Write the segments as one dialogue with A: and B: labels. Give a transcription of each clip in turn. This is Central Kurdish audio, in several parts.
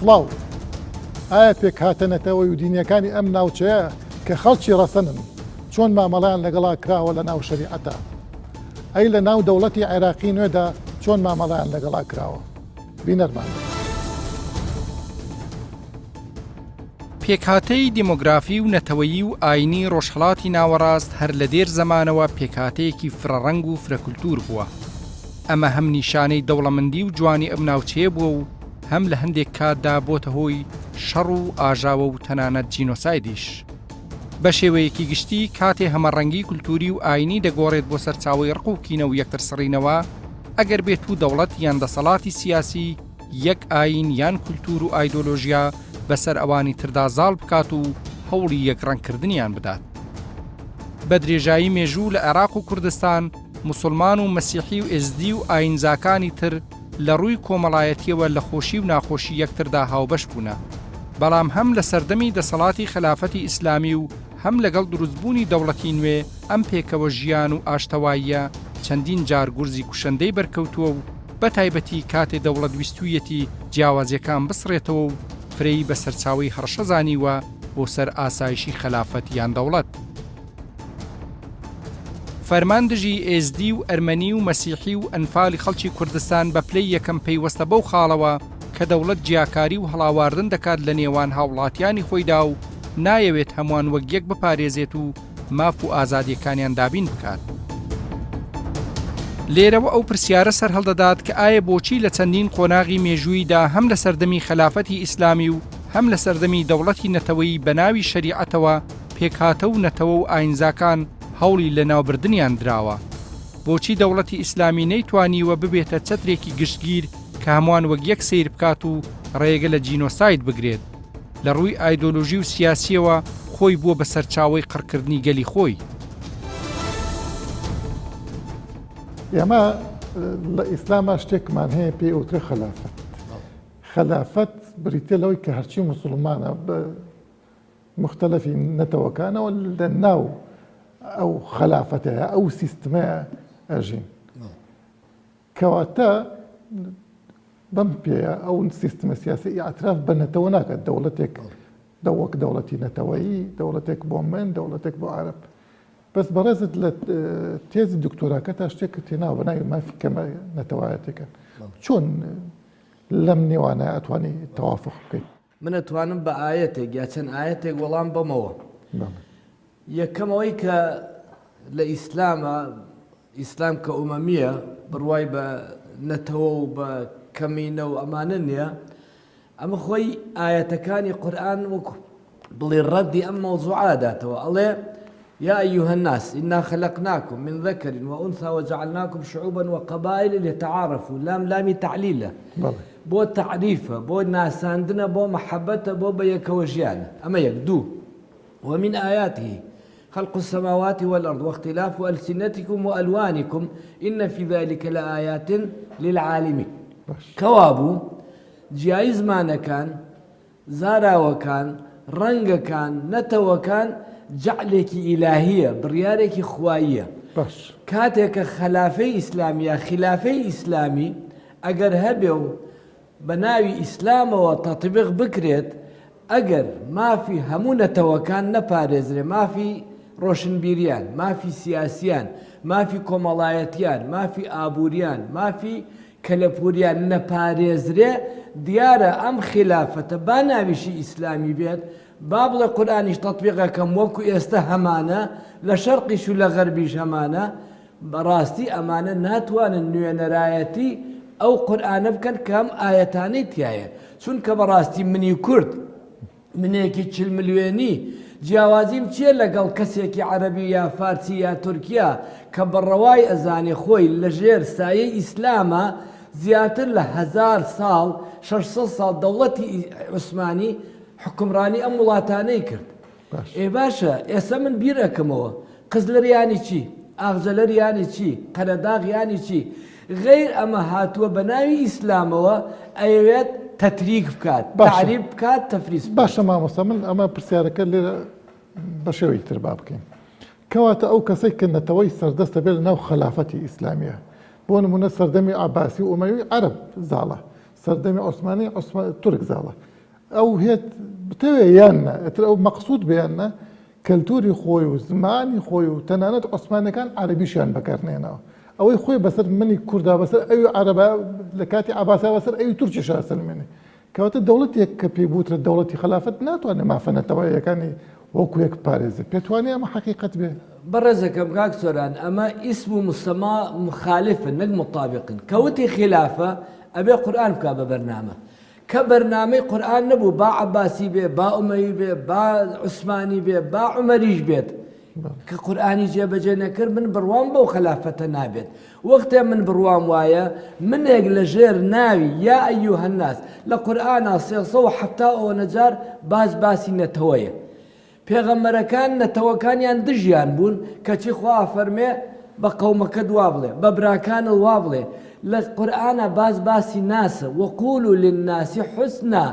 A: سڵاو. ئایا پێکهاتە نەتەوەی و دینیەکانی ئەم ناوچەیە کە خەڵکی ڕەسەنن چۆن مامەڵەیان لەگەڵا کراوە لە ناو شەریعەتا؟ ئەی لە ناو دەوڵەتی عێراقی نوێدا چۆن مامەڵەیان لەگەڵا کراوە؟ بینەرمان بن.
B: پێکهاتەی دیمۆگرافی و نەتەوەیی و ئاینی ڕۆژهەڵاتی ناوەڕاست هەر لە دێر زەمانەوە پێکهاتەیەکی فرەڕەنگ و فرەکولتوور بووە. ئەمە هەم نیشانەی دەوڵەمەندی و جوانی ئەم ناوچەیە بووە و هەم لە هەندێک کاتدا بۆتە هۆی شەڕ و ئاژاوە و تەنانەت جینۆسایدیش. بە شێوەیەکی گشتی کاتێ هەمەڕەنگی کولتووری و ئاینی دەگۆڕێت بۆ سەرچاوەی ڕق و کینە و یەکترسڕینەوە، ئەگەر بێتوو دەوڵەت یان دەسەڵاتی سیاسی یەک ئایین یان کولتوور و ئایدۆلۆژیا بەسەر ئەوانی تردا زاڵ بکات و هەوڵی یەکڕەنگکردنیان بدات. بە درێژایی مێژوو لە عێراق و کوردستان، موسڵمان و مەسیحی و ئێزدی و ئایینزاکانی تر لە ڕووی کۆمەڵایەتییەوە لە خۆشی و ناخۆشی یەکتردا هاوبەش بوونە. بەڵام هەم لە سەردەمی دەسەڵاتی خەلافەتی ئیسلامی و هەم لەگەڵ دروستبوونی دەوڵەتی نوێ ئەم پێکەوە ژیان و ئاشتەواییە چەندین جار گورزی کوشەندەی بەرکەوتووە و بە تایبەتی کاتێ دەوڵەت ویستوویەتی جیاوازییەکان بسڕێتەوە و فرەیی بە سەرچاوەی هەڕەشە زانیوە بۆ سەر ئاسایشی خەلافەت یان دەوڵەت. فەرمان دژی ئێزدی و ئەرمەنی و مەسیحی و ئەنفالی خەڵکی کوردستان بە پلەی یەکەم پەیوەستە بەو خاڵەوە کە دەوڵەت جیاکاری و هەڵاواردن دەکات لە نێوان هاوڵاتیانی خۆیدا و نایەوێت هەموان وەک یەک بپارێزێت و ماف و ئازادیەکانیان دابین بکات. لێرەوە ئەو پرسیارە سەرهەڵدەدات کە ئایا بۆچی لە چەندین قۆناغی مێژووییدا هەم لە سەردەمی خەلافەتی ئیسلامی و هەم لە سەردەمی دەوڵەتی نەتەوەیی بە ناوی شەریعەتەوە پێکهاتە و نەتەوە و ئاینزاکان هەوڵی لەناوبردنیان دراوە؟ بۆچی دەوڵەتی ئیسلامی نەیتوانیوە ببێتە چەترێکی گشتگیر کە هەموان وەک یەک سەیر بکات و ڕێگە لە جینۆساید بگرێت؟ لە ڕووی ئایدۆلۆژی و سیاسییەوە خۆی بووە بە سەرچاوەی قڕکردنی گەلی خۆی.
A: ئێمە لە ئیسلاما شتێکمان هەیە پێی ئەوترێ خەلافەت. خەلافەت بریتیە لەوەی کە هەرچی موسڵمانە بە موختەلەفی نەتەوەکانەوە لە ناو ئەو خەلافەتەیە ئەو سیستمەیە ئەژین. کەواتە بەم پێیە ئەو سیستمە سیاسی ئیعتراف بە نەتەوە ناکات دەوڵەتێک وەک دەوڵەتی نەتەوەیی دەوڵەتێک بۆ من دەوڵەتێک بۆ عەرەب بەس بەڕێزت لە تێزی دکتۆراکە تا شتێکت تێناوە بە ناوی مافی کەمە نەتەوایەتەکان چۆن لەم نێوانە ئەتوانی تەوافق بکەیت؟
C: من ئەتوانم بە ئایەتێک یا چەند ئایەتێک وەڵام بەمەوە. یەکەم ئەوەی کە لە ئیسلامە ئیسلام کە ئومەمییە بڕوای بە نەتەوە و بە کەمینە و ئەمانە نییە ئەمە خۆی ئایەتەکانی قورئان وەکو بڵێ ڕەدی ئەم مەوزوعە ئەداتەوە ئەڵێ يا أيها الناس إنا خلقناكم من ذكر وأنثى وجعلناكم شعوبا وقبائل لتعارفوا لام لامی تعلیلە بۆ تەعریفە بۆ ناساندنە بۆ مەحەبەتە بۆ بە یەکەوە ژیانە ئەمە یەک دوو ومن آیاته خلق السماوات والأرض واختلاف ألسنتكم وألوانكم إن في ذلك لآیات للعالمین کەوابوو جیایی زمانەکان زاراوەکان ڕەنگەکان نەتەوەکان جەعلێکی ئیلاهییە بڕیارێکی خواییە
A: باش.
C: کاتێک کە خەلافەی ئیسلامی یا خیلافەی ئیسلامی ئەگەر هەبێ و بە ناوی ئیسلامەوە تەتبیق بکرێت، ئەگەر مافی هەموو نەتەوەکان نەپارێزرێ، مافی ڕۆشنبیریان، مافی سیاسیان، مافی کۆمەڵایەتیان، مافی ئابووریان، مافی کەلەپوریان نەپارێزرێ دیارە ئەم خیلافەتە با ناویشی ئیسلامی بێت با بڵێ قورئانیش تەتبیق ئەکەم وەکو ئێستە هەمانە لە شەرقیش و لە غەربیش هەمانە بەڕاستی ئەمانە ناتوانن نوێنەرایەتی ئەو قورئانە بکەن کە ئەم ئایەتانەی تیایە چونکە بەڕاستی منی کورد منێکی چل ملیۆنی جیاوازیم چیە لەگەڵ کەسێکی عەرەبی یا فارسی یا تورکیا کە بە ڕەوای ئەزانێ خۆی لەژێر سایەی ئیسلاما زیاتر لە هەزار ساڵ 600 ساڵ دەوڵەتی عوسمانی حوکمڕانی ئەم وڵاتانەی کرد ئێ باشە ئێستا من بیر ئەکەمەوە قزلەر یانی چی؟ ئاغجەلەر یانی چی؟ قەرەداغ یانی چی؟ غەیر ئەمە هاتووە بە ناوی ئیسلامەوە ئەیەوێت تەتریک بکات،
A: باشە.
C: تەعریب بکات، تەفریس بکات.
A: باشە مامۆستا من ئەمە پرسیارەکە لێرە بە شێوەیەکی تر با بکەین. کەواتە ئەو کەسەی کە نەتەوەی سەردەستە بێت لەناو خەلافەتی ئیسلامیە بۆ نمونە سەردەمی عەباسی و ئومەوی عەرەب زاڵە، سەردەمی عوسمانی عوسما تورک زاڵە. ئەو هێت بتەوێ یان نا ئەتر ئەو مەقسود بێ یان نا کەلتوری خۆی و زمانی خۆی و تەنانەت عوسمانەکان عەرەبیشیان بەکارنێناوە ئەوەی خۆی بەسەر منی کوردا بەسەر ئەوی عەرەبا لە کاتی عەباسا بەسەر ئەوی تورکیشا سەلمێنێ کەواتە دەوڵەتێک کە پێی بوترێت دەوڵەتی خەلافەت ناتوانێت مافە نەتەوەیەکانی وەکو یەک بپارێزێت پێت وانیە ئەمە حەقیقەت بێ؟
C: بەڕێزەکەم کاک سۆران ئەمە ئیسم و مسەما مخالفن نەک مطابقن کە وتی خلافە ئەبێ قورئان بکا بە بەرنامە کە بەرنامەی قورئان نەبوو با عەباسی بێ با ئومەوی بێ با عوسمانی بێ با عومەریش بێت کە قورئانی جێبەجێ نەکرد من بڕوام بەو خەلافەتە نابێت وەختێ من بڕوام وایە منێک لە ژێر ناوی یا ئەیها الناس لە قورئانا 370 ئەوەنە جار باس باسی نەتەوەیە پێغەمبەرەکان نەتەوەکانیان دژیان بوون، کەچی خوا ئەفەرمێ بە قەومەکەت وا بڵێ، بە براکانت وا بڵێ، لە قورئانا باس باسی ناسە، وقولوا للناس حسنا،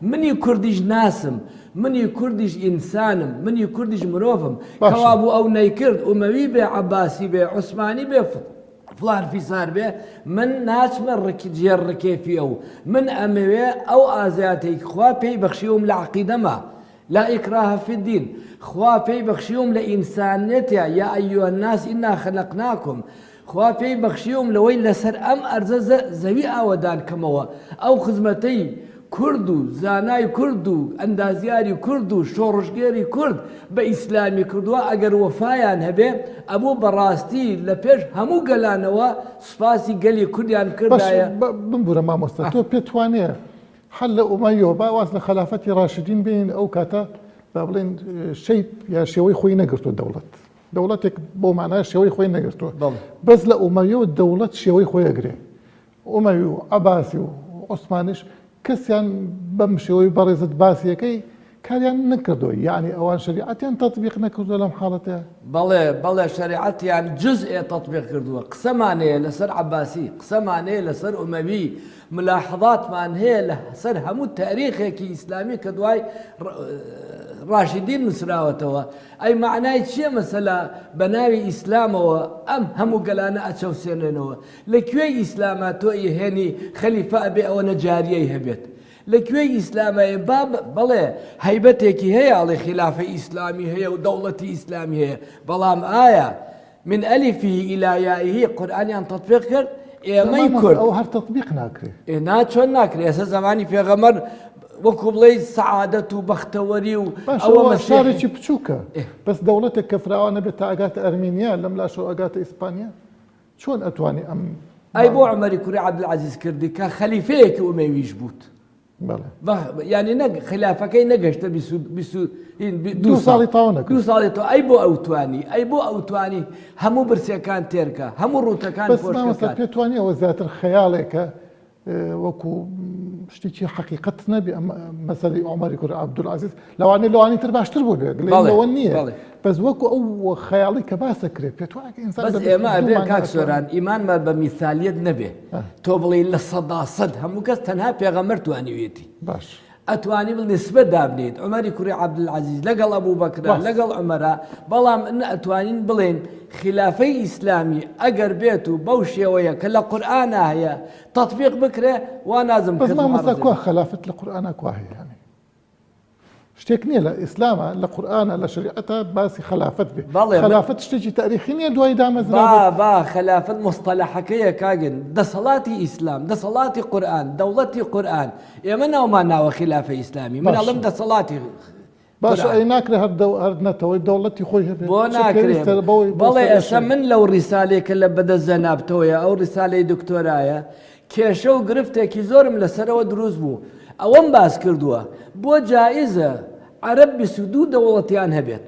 C: منی کوردیش ناسم، منی کوردیش ئینسانم، منی کوردیش مرۆڤم،
A: باشە.
C: کەوابوو ئەو نەیکرد، ئومەوی بێ، عەباسی بێ، عوسمانی بێ، فڵان فیسار بێ، من ناچمە ژێر ڕکێفی ئەو، من ئەمەوێ ئەو ئازایەتەی خوا پێی بەخشیوم لە عەقیدەما، لا اکراه فی الدین، خوا پێی بەخشیوم لە ئینسانیەتیا، یا ایها الناس انا خلقناکم، خوا پێی بەخشیوم لەوەی لەسەر ئەم ئەرزە زەوی ئاوەدان کەمەوە، ئەو خزمەتەی کورد و زانای کورد و ئەندازیاری کورد و شۆڕشگێری کورد بە ئیسلامی کردووە ئەگەر وەفایان هەبێ ئەبوو بەڕاستی لە پێش هەموو گەلانەوە سوپاسی گەلی کوردیان بکردایە.
A: بمبورە مامۆستا تۆ پێت وانیە هەر لە ئومەیەوە با واز لە خەلافەتی ڕاشدین بێنین ئەو کاتە با بڵێن shape یا شێوەی خۆی نەگرتووە دەوڵەت دەوڵەتێک بۆ مانای شێوەی خۆی نەگرتووە بەس لە ئومەیەوە دەوڵەت شێوەی خۆی ئەگرێ ئومەوی و عەباسی و عوسمانیش کەسیان بەم شێوەی بەڕێزت باسیەکەی کاریان نەکردووە یعنی ئەوان شەریعەتیان تەتبیق نەکردووە لەم حاڵەتە؟
C: بەڵێ بەڵێ شەریعەتیان جزئێ تەتبیق کردووە قسەمان هەیە لەسەر عەباسی قسەمان هەیە لەسەر ئومەوی ملاحظاتمان هەیە لەسەر هەموو تاریخێکی ئیسلامی کە دوای ڕاشدین نووسراوەتەوە ئەی معنای چییە مەسەلا بە ناوی ئیسلامەوە ئەم هەموو گەلانە ئەچەوسێنێنەوە لە کوێی ئیسلاما تۆ ئیهێنی خەلیفە ئەبێ ئەوەنە جاریەی هەبێت لە کوێی ئیسلامایە با بەڵێ هەیبەتێکی هەیە ئەڵێ خیلافەی ئیسلامی هەیە و دەوڵەتی ئیسلامی هەیە بەڵام ئایا من ألفه إلى يائه قورئانیان تطبیق کرد ئێمەی کورد
A: ئەو هەر تطبیق ناکرێ
C: ئێ نا چۆن ناکرێ ئێستا زمانی پێغەمبەر وەکو بڵێ سەعادەت و بەختەوەری و
A: ئەوە شارێکی بچووکە بەس دەوڵەتێک کە فراوانە بێت تا ئەگاتە ئەرمینیا لەم لاشەوە ئەگاتە ئیسپانیا چۆن ئەتوانی ئەم
C: ئەی بۆ عومەری کوڕی عەبدولعەزیز کردی کە خەلیفەیەکی ئومەویش بووت یعنی نەک خلافەکەی نەگەشتە
A: دو ساڵی تاوە
C: دو ساڵی تۆ ئەی بۆ ئەو توانی ئەی بۆ ئەو توانی هەموو برسیەکان تێرکە هەموو ڕووتەکان
A: پێتوانی ئەوە زیاتر خەیاڵێکە وەکو شتێکی حەقیقەت نەبێ ئەم مەسەلەی عومەری کوڕی عەبدولعەزیز لەوانەیە لەوانی تر باشتر بوو بێ گلەیی لەوە نییە بەس وەکو ئەو خەیاڵی کە باس دەکرێت پێت وایە کە ئینسان
C: بەس ئێمە ئەبێ کاک سۆران ئیمانمان بە میسالیەت نەبێ تۆ بڵێی 100% هەموو کەس تەنها پێغەمبەر توانیویەتی
A: باش
C: ئەتوانی بڵ نسبە دابنێیت عومەری کوڕی عەبدولعەزیز لەگەڵ ئەبوبەکرا لەگەڵ عومەرا بەڵام ئە ئەتوانین بڵێین خیلافەی ئیسلامی ئەگەر بێت و بەو شێوەیە کە لە قورئانا هەیە تەتبیق بکرێ وا نازم
A: بەس مامۆستا کوا خەلافەت لە قورئانا کوا هەیە یانی شتێک نییە لە ئیسلامە لە قورئانە لە شریعەتە باسی خەلافەت بێ خەلافەت شتێکی تاریخی نییە دوای دامەزرا
C: با خەلافەت مستەلەحەکەیە کاگن دەسەڵاتی ئیسلام دەسەڵاتی قورئان دەوڵەتی قورئان ئێمە ناومان ناوە خیلافە ئیسلامی من ئەڵێم دەسەڵاتی
A: باشە ئەی ناکرێ هەر دەو هەر نەتەوەی دەوڵەتی خۆی هەبێ
C: بۆ ناکرێ بەڵێ ئێستا من لەو ڕیسالەی کە لە بەدەست جەنابتەوەیە ئەو ڕیسالەی دکتۆرایە کێشە و گرفتێکی زۆرم لەسەرەوە دروست بوو ئەوەم باس کردووە بۆ جائزە عەرەب 22 دەوڵەتیان هەبێت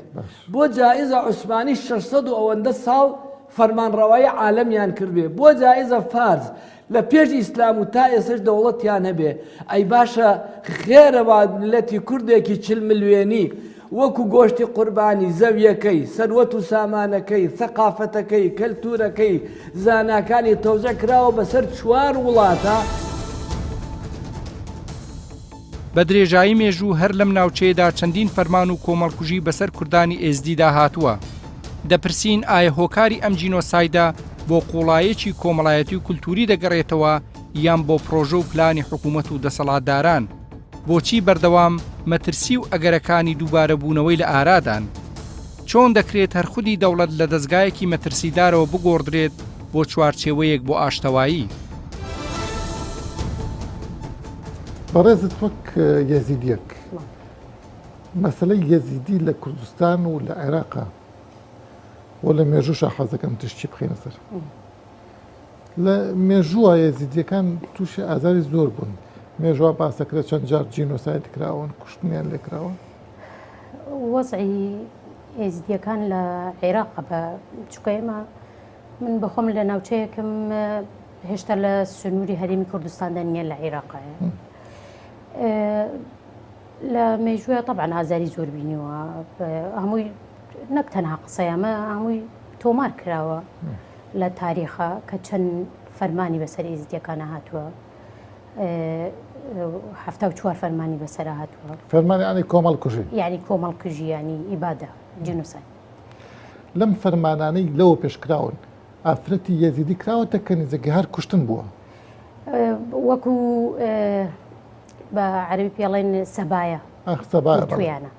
C: بۆ جائزە عوسمانی 600 و ئەوەندە ساڵ فەرمانڕەوایی عالەمیان کردبێ بۆ جائزە فارس لە پێش ئیسلام و تا ئێسەش دەوڵەتیان هەبێ ئەی باشە خێرە وا میللەتی کوردێکی چل ملوێنی وەکو گۆشتی قوربانی زەویەکەی سەروەت و سامانەکەی سەقافەتەکەی کەلتورەکەی زاناکانی تەوزع کراوە بەسەر چوار وڵاتە.
B: بە درێژایی مێژوو هەر لەم ناوچەیەدا چەندین فەرمان و کۆمەڵکوژی بەسەر کوردانی ئێزدیدا هاتووە. دەپرسین ئایا هۆکاری ئەم جینۆسایدە بۆ قووڵایەکی کۆمەڵایەتی و کولتووری دەگەڕێتەوە یان بۆ پڕۆژە و پلانی حکوومەت و دەسەڵاتداران؟ بۆچی بەردەوام مەترسی و ئەگەرەکانی دووبارەبوونەوەی لە ئارادان؟ چۆن دەکرێت هەر خودی دەوڵەت لە دەزگایەکی مەترسیدارەوە بگۆڕدرێت بۆ چوارچێوەیەک بۆ ئاشتەوایی؟
A: بەڕێزت وەک یەزیدیەک مەسەلەی یەزیدی لە کوردستان و لە عێراقا و لە مێژووشا حەزەکەم تشتی بخەینە سەر. لە مێژووە یەزیدیەکان تووشی ئازاری زۆر بوون. مێژوە باسەکرێت چەند جار جینۆساید کراون، کوشتنیان لێکراوە.
D: وەزعی ئێزیدیەکان لە عێراق بە چکە ئێمە من بەخۆم لە ناوچەیەکم هێشتا لە سنووری هەرێمی کوردستاندا نییە لە عێراقایە. لە مێژووە طبعا ئازاری زۆر بینیوە هەمووی نەک تەنها قسەی ئەمە هەمووی تۆمار کراوە لە تاریخە کە چەند فەرمانی بەسەر ئێزیدیەکانە هاتووە 74 فەرمانی بەسەر هاتووە
A: فەرمانی ینی کۆمەڵ کوژی
D: یعنی کۆمەڵ کوژی ینی ئیبادە جینۆساید
A: لەم فەرمانانەی لەوە پێشکراون ئافرەتی یەزیدی کراوەتە کەنیزەکی هەر کوشتن بووە
D: وەکو بە عەربی پێڵێن سەبایە
A: تویانە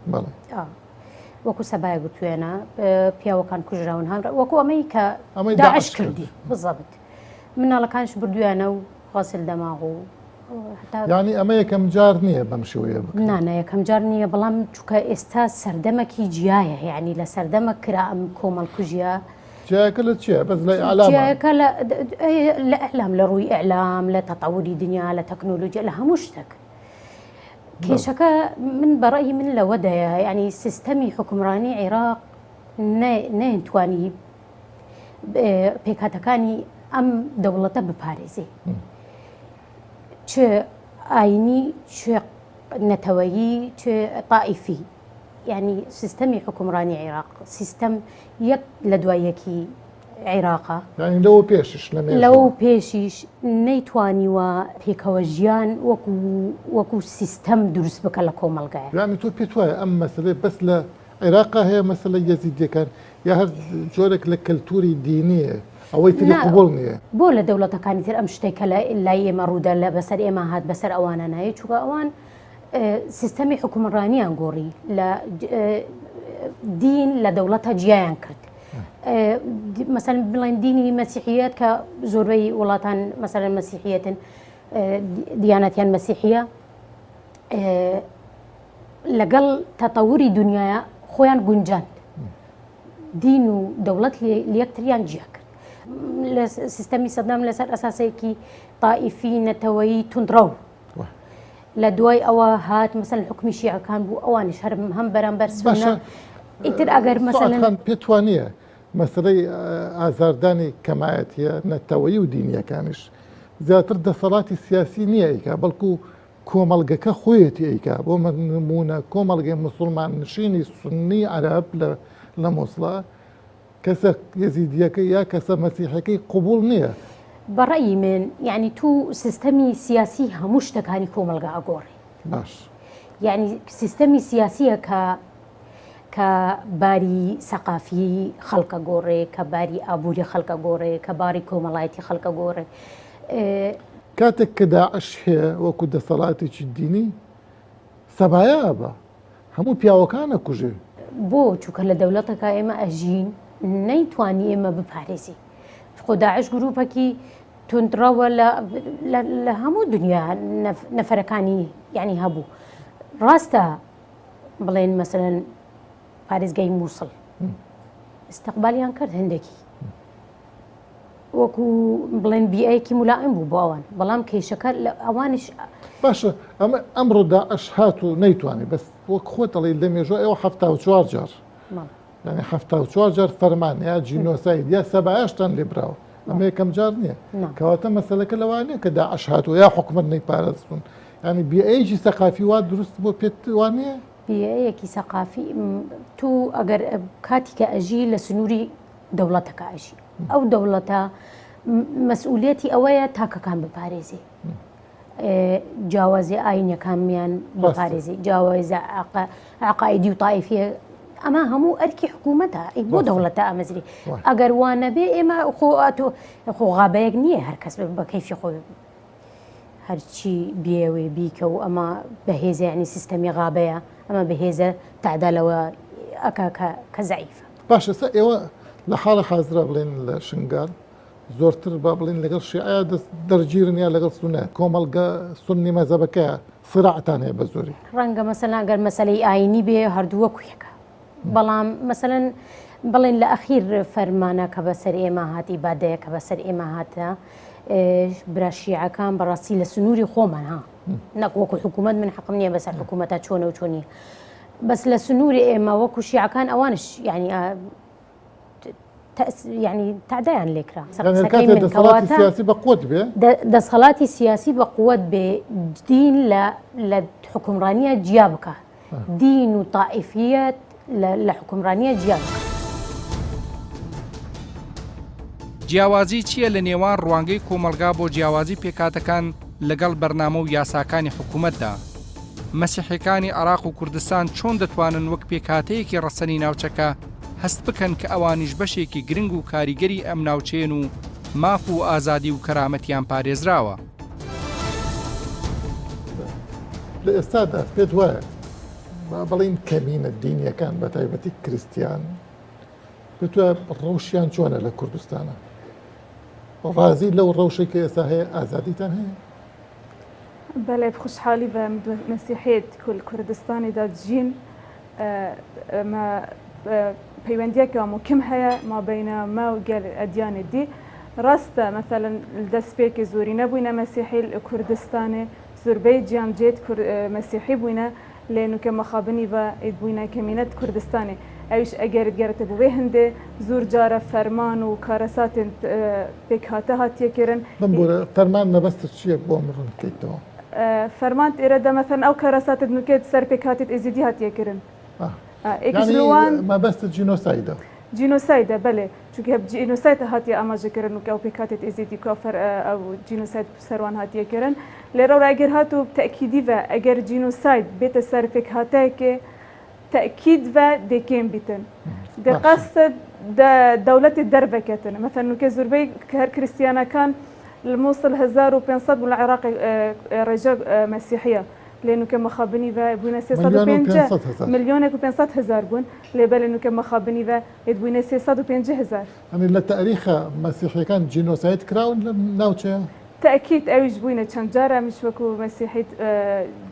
D: وەکو سەبایە گوتوێنە پیاوەکان کوژراون هەم وەکو ئەمەی کە ئەمەی داعش کردی بزەبت مناڵەکانش بردویانە و غەسل دەماغ و
A: ینی ئەمە یەکەم جار نییە بەم شێوەیە
D: نانە یەکەم جار نییە بەڵام چکە ئێستا سەردەمەکی جیایە یعنی لە سەردەمە کرا ئەم کۆمەڵ کوژیە
A: جیایەکە لە چیە بەس لە ئیعلام
D: جیایەکە لە لە ئیعلام لە ڕووی ئیعلام لە تەتەوری دنیا لە تەکنۆلۆژیا لە هەموو شتێک کێشەکە من بەڕەئی من لەوەدایە یعنی سیستەمی حکومڕانی عێراق نەیتوانی پێکهاتەکانی ئەم دەوڵەتە بپارێزێ چ ئاینی چ نەتەوەیی چ تائیفی یانی سیستەمی حوکمڕانی عێراق سیستەم یەک لە دوای یەکی عێراقە.
A: یانی لەوە پێشیش لە مێژووە.
D: لەوە پێشیش نەیتوانیوە پێکەوە ژیان وەکو وەکو سیستەم دروست بکە لە کۆمەڵگایە.
A: یانی تۆ پێت وایە ئەم مەسەلەیە بەس لە عێراقا هەیە مەسەلەی یەزیدیەکان یا هەر جۆرێک لە کەلتوری دینیە ئەوەی تری قبوڵ نییە؟
D: بۆ لە دەوڵەتەکانی تر ئەم شتەی کە لای ئێمە ڕوودا لە بەسەر ئێمە هات بەسەر ئەوانە نایەت چونکە ئەوان سیستەمی حکومڕانیان گۆڕی لە دین لە دەوڵەتە جیایان کرد مەسەن بڵێن دینی مەسیحیت کە زۆربەی وڵاتان مەسەرەن مەسیحیەتن دیانەتیان مەسیحیە لەگەڵ تەتەوری دنیاە خۆیان گونجاند دین و دەوڵەت لەکتریان جیا کرد لە سیستەمی سەدام لەسەر ئەساسێکی تائیفی نەتەوەیی تونندڕەو لە دوای ئەوە هات مەسەلەن حوکمی شیعەکان بوو ئەوانیش هەر هەم بەرامبەر سوننە ئیتر ئەگەر مەسەلەن
A: سوعاد خان پێت وانییە مەسەلەی ئازاردانی کەمایەتییە نەتەوەیی و دینییەکانیش زیاتر دەسەڵاتی سیاسی نییە ئەیکا بەڵکو کۆمەڵگەکە خۆیەتی ئەیکا بۆ نموونە کۆمەڵگەی موسڵمان نشینی سوننی عەرەب لە موسڵا کەسە یەزیدیەکەی یا کەسە مەسیحەکەی قبوڵ نییە.
D: بە ڕەئی من یانی تو سیستەمی سیاسی هەموو شتەکانی کۆمەڵگا ئەگۆڕێ.
A: باش.
D: یانی سیستەمی سیاسیە کە کە باری سەقافی خەڵکە گۆڕێ کە باری ئابووری خەڵکە گۆڕێ کە باری کۆمەڵایەتی خەڵکە گۆڕێ.
A: کاتێک کە داعش هەیە وەکو دەسەڵاتێکی دینی سەبایە ئەبا. هەموو پیاوەکان ئەکوژێ.
D: بۆ چونکە لە دەولەتەکا ئێمە ئەژین نەیتوانی ئێمە بپارێزی خۆ داعش گروپەکی توندڕەوە لە هەموو دنیا نەفەرەکانی یعنی هەبوو ڕاستە بڵێن مەسەلەن پارێزگای مووسڵ استقبالیان کرد هەندێکی وەکو بڵێن بیئەیەکی مولائم بوو بۆ ئەوان بەڵام کێشەکە لە ئەوانیش
A: باشە ئەمە ئەمڕۆ داعش هات و نەیتوانی بەس وەک خۆت دەڵێی لە مێژوو ئێوە 74 جار یعنی 74 جار فەرمان یا جینۆساید یا سەبایەشتان لێ براوە ئەمە یەکەم جار نییە کەواتە مەسەلەکە لەوانەیە کە داعش هاتووە یا حکومت نەیپارستون ینی بیئەیەکی سەقافی وا دروست بۆ پێت وانە
D: بیئەیەکی سەقافی تو ئەگەر کاتی کە ئەژی لە سنووری دەوڵەتەکە ئەژی ئەو دەوڵەتە مەسئولیەتی ئەوەیە تاکەکان بپارێزێ جیاوازی ئاینەکانیان بپارێزی جیاوازە عقائدی و تایفیە ئەمە هەموو ئەرکی حکوومەتە ئەی بۆ دەوڵەتە ئامەزری ئەگەر وانەبێ ئێمە خۆ ئەتۆ خۆ غابەیەک نییە هەر کەس بە کەیفی خۆی. هەرچی بیەوێ بیکە و ئەمە بەهێزە یعنی سیستەمی غابەیە ئەمە بەهێزە تەعدا لەوە ئەکا کە کە زەعیفە.
A: باشە ئێستا ئێوە لە حاڵی حازرا بڵێن لە شنگال زۆرتر با بڵێن لەگەڵ شیعە دەست دەرگیرن یا لەگەڵ سوننە کۆمەڵگە سوننی مەزەبەکەیە سراعتان هەیە بە زۆری؟
D: ڕەنگە مەسەلەن ئەگەر مەسەلەی ئایینی بێ هەردوو وەکو یەکە بەڵام مەسەلەن بڵێن لە ئەخیر فەرمانە کە بەسەر ئێمە هات ئیبادەیە کە بەسەر ئێمە هاتە برا شیعەکان بەڕاستی لە سنووری خۆمان ها نەک وەکو حکوومەت من حەقم نییە بەسەر حکوومەتە چۆنە و چۆنیە بەس لە سنووری ئێمە وەکو شیعەکان ئەوانش یعنی یعنی تەعدایان لێکرا
A: دەسەڵاتی سیاسی بە قوت بێ
D: دەسەڵاتی سیاسی بە قوت بێ دین لە لە حکومڕانیە جیا بکە دین و تائیفیەت لە حکومڕانیە جیا بکە.
B: جیاوازی چییە لە نێوان ڕوانگەی کۆمەڵگا بۆ جیاوازی پێکهاتەکان لەگەڵ بەرنامە و یاساکانی حکومەتدا؟ مەسیحیەکانی عێراق و کوردستان چۆن دەتوانن وەک پێکهاتەیەکی ڕەسەنی ناوچەکە هەست بکەن کە ئەوانیش بەشێکی گرنگ و کاریگەری ئەم ناوچەیەن و ماف و ئازادی و کەرامەتیان پارێزراوە؟
A: لە ئێستادا پێت وایە با بڵێین کەمینە دینیەکان بە تایبەتی کریستیان پێت وایە ڕەوشیان چۆنە لە کوردستانە؟ ڕازی لەو ڕەوشەی کە ئێستا هەیە ئازادیتان هەیە؟
E: بەلێ بخوشحالی ڤە مەسیحیت کول کوردستانی دا دژین مە پەیوەندیەکە موکم هەیە مابەینە مە و گەل ئەدیانێ دی ڕاستە مەسەلەن دەسپێکێ زۆرینە بووینە مەسیحی کوردستانێ زۆربەی جیان جێت مەسیحی بووینە لێ نوکە مەخابنی ڤە ئید بووینە کەمینەت کوردستانێ ئەویش ئەگەرت گەرەتە بوێ هندێ زور جارە فەرمان و کارەساتێن پێکهاتە هاتیە کرن.
A: بمبورە فەرمان مەبەستت چیە بۆم ڕوون بکەیتەوە؟
E: فەرمانت ئێرە دە مەسەلەن ئەو کارەساتت نوکێت سەر پێکهاتێت ئێزیدی هاتیە کرن ئێکیش
A: یانی مەبەستت جینۆسایدە؟
E: جینۆسایدە بەلێ چونکە جینۆساید هاتیە ئاماژە کرن نوکە ئەو پێکهاتێت ئێزیدی کو ئەو جینۆساید سەروان هاتیە کرن لێرەوە ئەگەر هاتوو تەئکیدی ڤە ئەگەر جینۆساید بێتە سەر پێکهاتەیەکێ تەئکید ڤە دێ کێم بیتن دێ قەست دە دەولەتێ دەرڤە کەتن مەثەن نوکە زوربەی هەر کریستیانەکان لە موسڵ 1500 بوون لە عێراق ڕێژە مەسیحیە لێ نوکە مەخابنی ڤە بوینە 350 ملیۆنێک و 500 هەزار بوون لێ بەلێ نوکە مەخابنی ڤە ئێت بوینە 350 هەزار.
A: یانی لە تاریخا مەسیحیەکان جینۆساید کراون لەم ناوچەیە؟
E: تەئکید ئەویش بووینە چەند جار ئەمیش وەکو مەسیحیت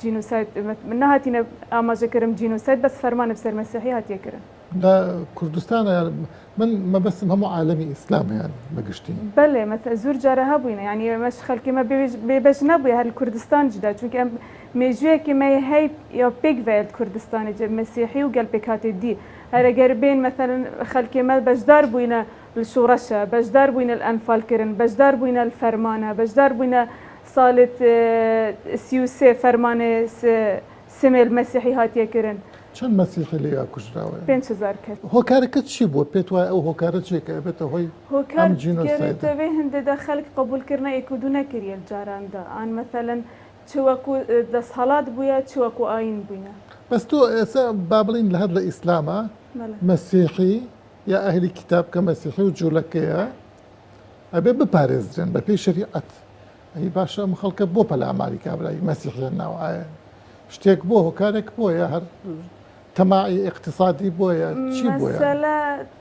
E: جینۆساید من نەهاتینە ئاماژە کرم جینۆساید بەس فەرمانە بسەر مەسیحی هاتیە کرن.
A: لە کوردستانە یان من مەبەستم هەموو عالەمی ئیسلامە یان بە گشتی.
E: بەلێ مەسە زور جارە هەبووینە یانی ئەمەش خەلکی مە بێ بێ بەش نەبوویە هەر لە کوردستانیش دا چونکە ئەم مێژوویەکی مەی هەی یا پێک ڤەیەل کوردستانی مەسیحی و گەل پێکهاتێ دی هەر ئەگەر بێن مەسەلەن خەلکی مە بەشدار بووینە لشوڕەشە، بەشدار بووینە لئەنفال کرن، بەشدار بووینە لفەرمانە، بەشدار بووینە سالت 33 فەرمانێ سمێل مەسیحی هاتیە کرن.
A: چەند مەسیحی لەویا کوژراوە؟
E: 5000 کەس.
A: هۆکارەکە چی بووە؟ پێت وایە ئەو هۆکارە چیە کە ئەبێتە هۆی
E: هۆکار
A: ئەم جینۆسایدە؟
E: گەرێتە وێ هندێ دە خەلک قبوول کرنە ئێک و دوو نەکریە جاران دا ئان مەسەلەن چ وەکوو دەسهەڵات بوویە چ وەکوو ئایین بووینە.
A: بەس تۆ ئێستا با بڵێین لە هەر لە ئیسلاما مەسیحی یا ئەهلی کیتاب کە مەسیحی و جولەکەیە ئەبێ بپارێزرێن بە پێی شەریعەت ئەی باشە ئەم خەڵکە بۆ پەلاماری کابرای مەسیحیان ناوە ئایا شتێک بۆ هۆکارێک بۆ یا هەر تەماعی ئیقتسادی بۆ یا چی بۆ یان؟
E: مەسەلە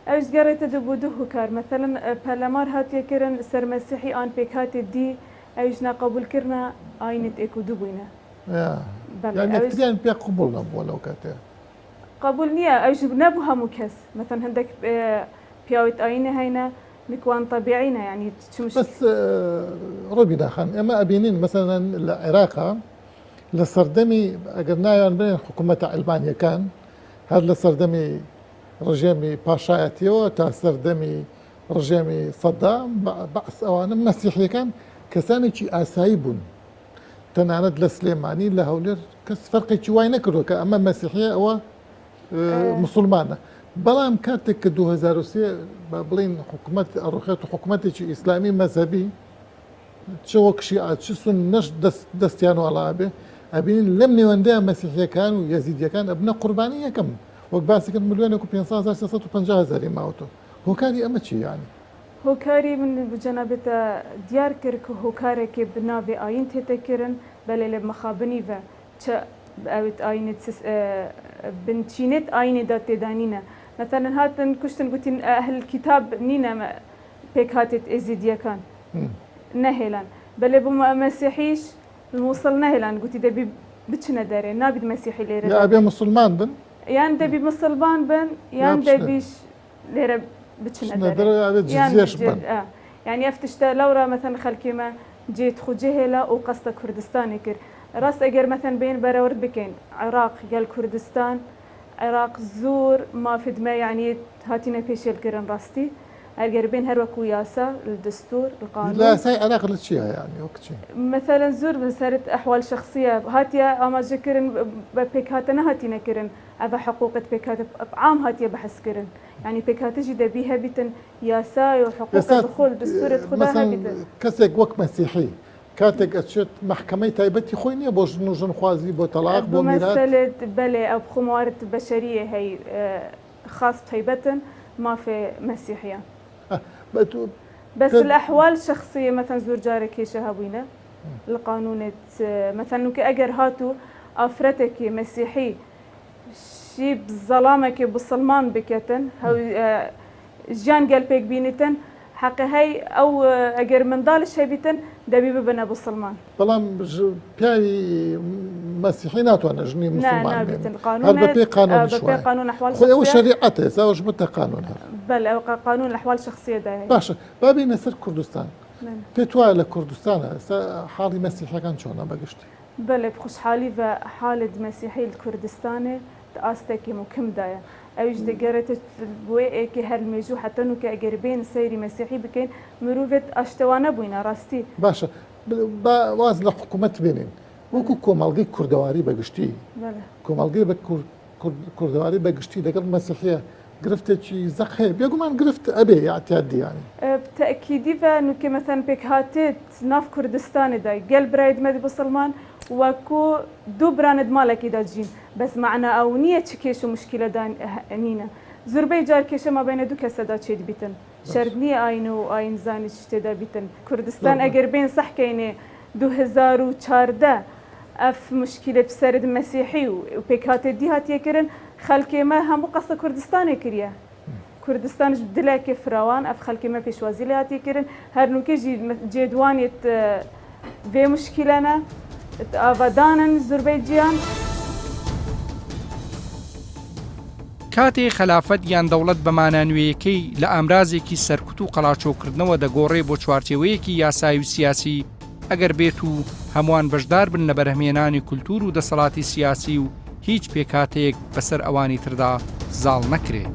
E: ئەویش گەڕێتە دو بۆ دو هۆکار مەسەلەن پەلامار هاتیە کرن سەر مەسیحی ئان پێکهاتێ دی ئەویش ناقەبول کرنە ئاینت ئێک و دو بوینە بەڵێ
A: یان
E: ئەویش
A: یەکتریان پێ قبوڵ نەبووە لەو کاتەیە.
E: قبول نیە ئەویش نەبوو هەموو کەس مەسەن هەندێک پیاوت ئاینە هەینە نکوان طبیعینە یعنی چ مش
A: بەس ڕۆبینا خان ئێمە ئەبینین مەسەلەن لە عێراقا لە سەردەمی ئەگەر ناویان بنێن حکوومەتە عیلمانیەکان هەر لە سەردەمی ڕژێمی پاشایەتیەوە تا سەردەمی ڕژێمی سەدام بەعس ئەوانە مەسیحیەکان کەسانێکی ئاسایی بوون تەنانەت لە سلێمانی لە هەولێر کەس فەرقێکی وای نەکردووە کە ئەمە مەسیحیە ئەوە مسلمانە بەڵام کاتێک کە 2023 با بڵین حکوومەت ئەڕوخێت و حکوومەتێکی ئیسلامی مەزهەبی چ وەک شیعە چ سوننەش دەستیان واڵا بێ ئەبینین لەم نێوەندەیە مەسیحیەکان و یەزیدیەکان ئەبنە قوربانی یەکەم وەک باسی کرد ملیۆنێک و 500 هەزار 350 هەزاری ماوەتەوە هۆکاری ئەمە چی یانی؟
E: هۆکاری من جەنابتە دیار کرد کە هۆکارێکێ بە ناوێ ئایین تێتە کرن بەلێ لە مخابنی ڤە چ ئەوێت ئایینێت بنچینێت ئایینێ دا تێدا نینە مەسەلەن هاتن کوشتن گوتین ئەهل کیتاب نینە پێکهاتێت ئێزیدیەکان نەهێلان بەلێ بۆ مەسیحیش موسڵ نەهێلان گوتی دەبی بچنە دەرێ نابیت مەسیحی لێرە
A: یا ئەبێ موسڵمان بن
E: یان دەبی مسلمان بن یان دەبیش لێرە بچنە دەرێ
A: یان
E: یانی ئەف تشتە لەورا مەثەن خەلکێ مە جێت خو جێهێلا و قەستە کوردستانێ کرد ڕاست ئەگەر مەثەن بێین بەرەورد بکەین عێراق گەل کوردستان عێراق زۆر مافێت مە یانی هاتینە پێشێل کرن ڕاستی ئەگەر بێن هەر وەکو یاسا الدستور القانون
A: لە یاسای عێراق لە چیە یانی وەک چی؟
E: مەثەلەن زۆر سەرت ئەحوال شەخسیە هاتیە ئاماژە کرن بە پێکهاتە نەهاتینە کرن ئەڤە حقوقت پێکهاتە عام هاتیە بەحس کرن یانی پێکهاتە ژی دەبی هەبیتن یاسای و حقوقت
A: ئێستا
E: خۆ دستورت خودا
A: مەسەن
E: هەبیتن.
A: کەسێک وەک مەسیحی کاتێک ئەچێت مەحکەمەی تایبەتی خۆی نییە بۆ ژن و ژنخوازی بۆ تەڵاق بۆ میرات؟
E: بمەسەلت بەلێ ئەو بخۆ موارد بەشەریە هەی خاص تایبەتن مافێ مەسیحیان. بەس الاحوال شخصیە مەسەن زۆر جارە کێشە هەبووینە لە قانونت مەسەن نوکە ئەگەر هاتوو ئافرەتێکی مەسیحی شی زەڵامێکی بسڵمان بکەتن ژیان گەل پێک بینیتن حەقی هەی ئەو ئەگەر منداڵیش هەبیتن دەبی ببنە بسڵمان.
A: بەڵام پیاوی مەسیحی ناتوانێت ژنی مسلمان بێنێت هەر بەپێی قانونیش وایە خۆی ئەوە شەریعەتە ئێستا ئەوەش بۆتە قانون هەر.
E: بەلێ ئەو قانون ئەحوال شەخسیە دا هەیە.
A: باشە با بێینە سەر کوردستان پێت وایە لە کوردستانە ئێستا حاڵی مەسیحیەکان چۆنە بەگشتی؟
E: بەلێ بخوشحالی ڤە حالت مەسیحی کوردستانێ د ئاستێکی موکم دایە ئەویش دەگەرێتە بۆێ ئێکێ هەر مێژوو حەتە نوکە ئەگەر بێین سەیری مەسیحی بکەین مروڤێت ئاشتەوانە بووینە ڕاستی.
A: باشە با واز لە حکوومەت بێنین وەکو کۆمەڵگەی کوردەواری بە گشتی کۆمەڵگەی بە کوردەواری بە گشتی لەگەڵ مەسیحیە گرفتێکی زەق هەیە بێگومان گرفت ئەبێ یاعتیادی یانی.
E: بتەئکیدی ڤە نوکێ مەسەن پێکهاتێت ناف کوردستانێ دا گەل براید مەد بسڵمان وەکو دوو برانت ماڵەکی دا جین بەس مەعنا ئەو نیە چ کێش و مشکیلە دا نینە زوربەی جار کێشە مابەینە دوو کەسە دا چێت بیتن شەرت نیە ئاین و ئاین زانیش تێدا بیتن کوردستان ئەگەر بێن سەح کەینێ 2014 ئەف مشکیلە پسەرت مەسیحی و پێکهاتێ دی هاتیە کرن خەلکێ مە هەموو قەستە کوردستانێ کریە کوردستانش دلێکێ فراوان ئەف خەلکێ مە پێشوازی لێ هاتیە کرن هەر نوکێ ژی جێدوانێت ڤێ مشکیلەنە ئاڤادانن زوربەی جیان.
B: کاتێ خەلافەت یان دەوڵەت بە مانا نوێیەکەی لە ئامرازێکی سەرکوت و قەڵاچۆکردنەوە دەگۆڕێ بۆ چوارچێوەیەکی یاسایی و سیاسی، ئەگەر بێت و هەمووان بەشدار بن لە بەرهەمهێنانی کولتوور و دەسەڵاتی سیاسی و هیچ پێکهاتەیەک بەسەر ئەوانی تردا زاڵ نەکرێ.